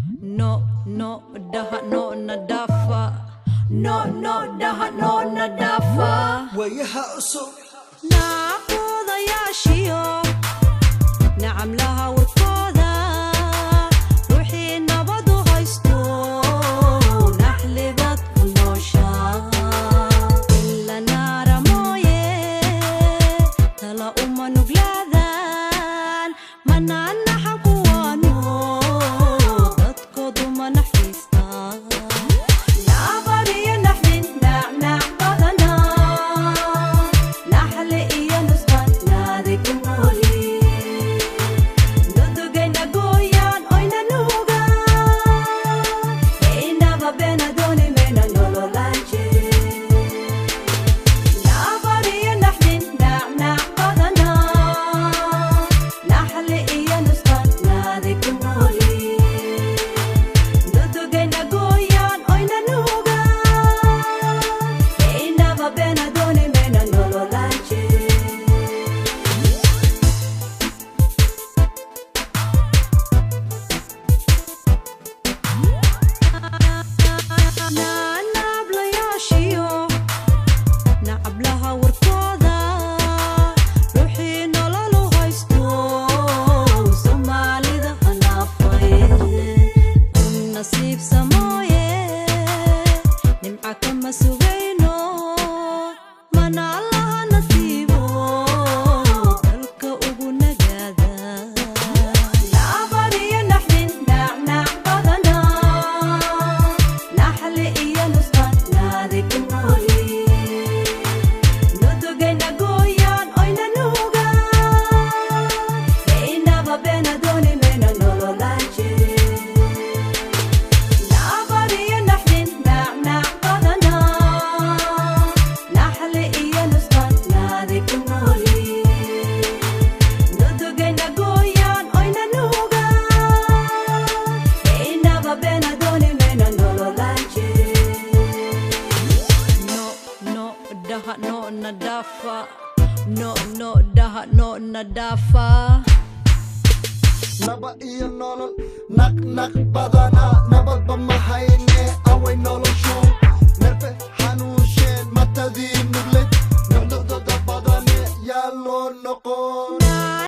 No, no, dhaha, no na dhaafa. No, no, dhaha, no na dhaafa. Waayaha cusub. Naaqoodayaashiyo nacamlaha warkooda, ruuxii nabadu haysto, naxlibaad ku nooshaa ila naara mooye, tala uma nuglaadaan, manaanaxa kuwaano dadkoodu ma naxfiistaan. Nabariyo naxdin nacnac badanaa, naxli iyo nusqan naadi ku nooli, nudugayna gooyaan oyna nuugaan, inaba beena dooni mayna nololaan jirin. Nabariyo naxdin nacnac badanaa, naxli iyo nusqan naadi ku nooli, nudugayna gooyaan oyna nuugaan, inaba beena dooni mayna nololaan jirin. Naanablayaashiyo nacablaha warkooda, ruuxii nololu haysto, Soomaalida hanaafay ku nasiibsa mooye, nimca kama sugayno, mana Allaha nasiibo dalka ugu nagaada. Nabariyo naxdin nacnac badanaa, naxli iyo nusqan naadi ku nooli, nudugayna gooyaan oyna nuugaan, inaba beena dooni mayna nololaan jirin. Nabariyo naxdin nacnac badanaa, naxli iyo nusqan naadi ku nooli, nudugayna gooyaan oyna nuugaan, inaba beena dooni mayna nololaan jirin. No, no, dhaha, no na dhaafa. No, no, dhaha, no na dhaafa. Naba iyo nolol naq naq badan.